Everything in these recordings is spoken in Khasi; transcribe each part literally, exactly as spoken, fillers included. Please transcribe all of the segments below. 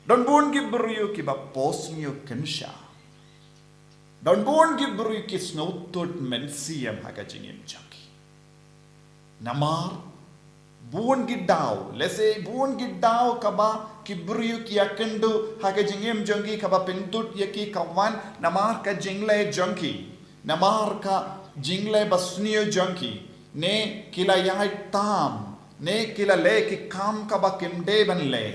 Don bun ki briew kiba pos nyo kynsha. Don bun ki briew ki sngewthuh mynsiem ha ka jingim jong ki. Namar bun ki daw, lehse bun ki daw kaba ki briew ki ïakynduh ha ka jingim jong ki, kaba pyntut ïa ki ka wan namar ka jingleh jong ki, namar ka jingleh basniew jong ki, ne ki la ïai tam, ne ki la leh ki kam kaba kim dei ban leh.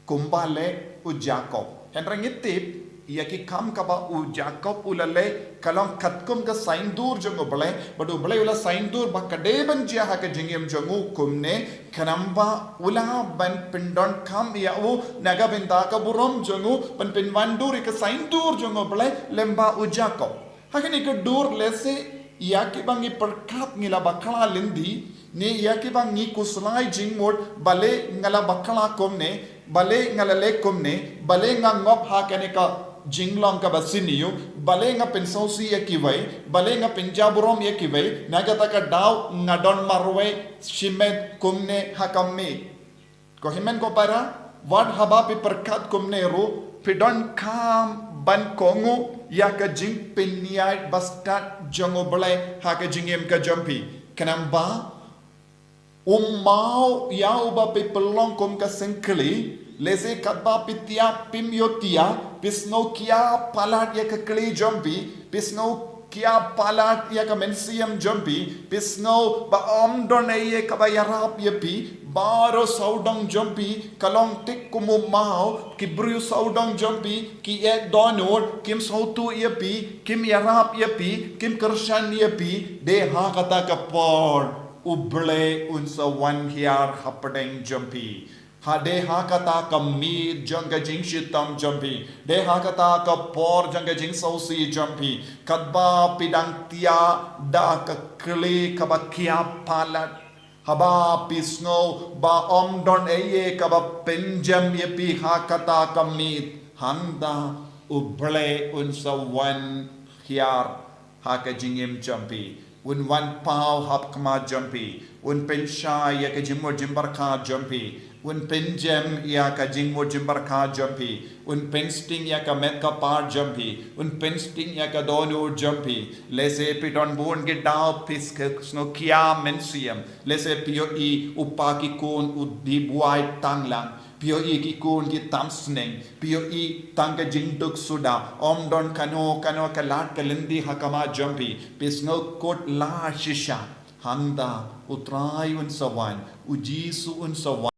Kumba leh u Jakob. Hynrei ngi tip ïa ki kam kaba u Jakob u la leh ka long katkum ka saiñdur jong U Blei, bad U Blei u la saiñdur ba ka dei ban jia ha ka jingim jong u kumne, khnang ba u lah ban pyndonkam ïa u na ka bynta ka burom jong u, ban pynwandur ïa ka saiñdur jong U Blei lyngba u Jakob. Ha kane ka dur, lehse ïa kiba ngi pyrkhat ngi la bakla lynti, ne ïa kiba ngi khuslai jingmut, balei nga la bakla kumne, balei nga la leh kumne, balei nga ngop ha kane ka jinglong kaba sniew, balei nga pynsngewsih ïa kiwei, balei nga pynjaburom ïa kiwei, na kata ka daw nga don marwei shimet kumne ha ka miet. Ko hynmen ko para, wat haba phi pyrkhat kumne ruh, phi donkam ban kohnguh ïa ka jingpynïaid bastad jong U Blei ha ka jingim ka jong phi. Khnang ba u maw ïa uba phi pynlong kum ka syngkli, lehse katba phi thiah phim ïoh thiah, phi sngew khia palat ïa ka kli jong phi, phi sngew khia palat ïa ka mynsiem jong phi, phi sngew ba ym don ei ei kaba ïarap ïa phi, baroh sawdong jong phi ka long thik kum u maw, ki briew sawdong jong phi ki ïeh dohnud, kim sngewthuh ïa phi, kim ïarap ïa phi, kim kyrshan ïa phi, dei ha kata ka por U Blei un sa wan hiar hapdeng jong phi. Ha dei ha kata ka miet jong ka jingshitom jong phi, dei ha kata ka por jong ka jingsngewsih jong phi, katba phi dang thiah da ka kli kaba khia palat, haba phi sngew ba ym don ei ei kaba pynjem ïa phi ha kata ka miet, hangta U Blei un sa wan hiar ha ka jingim jong phi, un wan paw hapkhmat jong phi, un pynshai ïa ka jingmut jingpyrkhat jong phi, un pynjem ïa ka jingmut jingpyrkhat jong phi, un pynsting ïa ka met ka phad jong phi, un pynsting ïa ka dohnud jong phi. Lehse phi don bun ki daw phi sngew khia mynsiem, lehse phi ïohi u pa ki khun u dih buaid tang lang, phi ïohi ki khun ki tam sneng, phi ïohi tang ka jingduk suda, ym don kano kano ka lad ka lynti ha khmat jong phi, phi sngew kut la shisha. Hangta U Trai un sa wan, U Jisu un sa wan.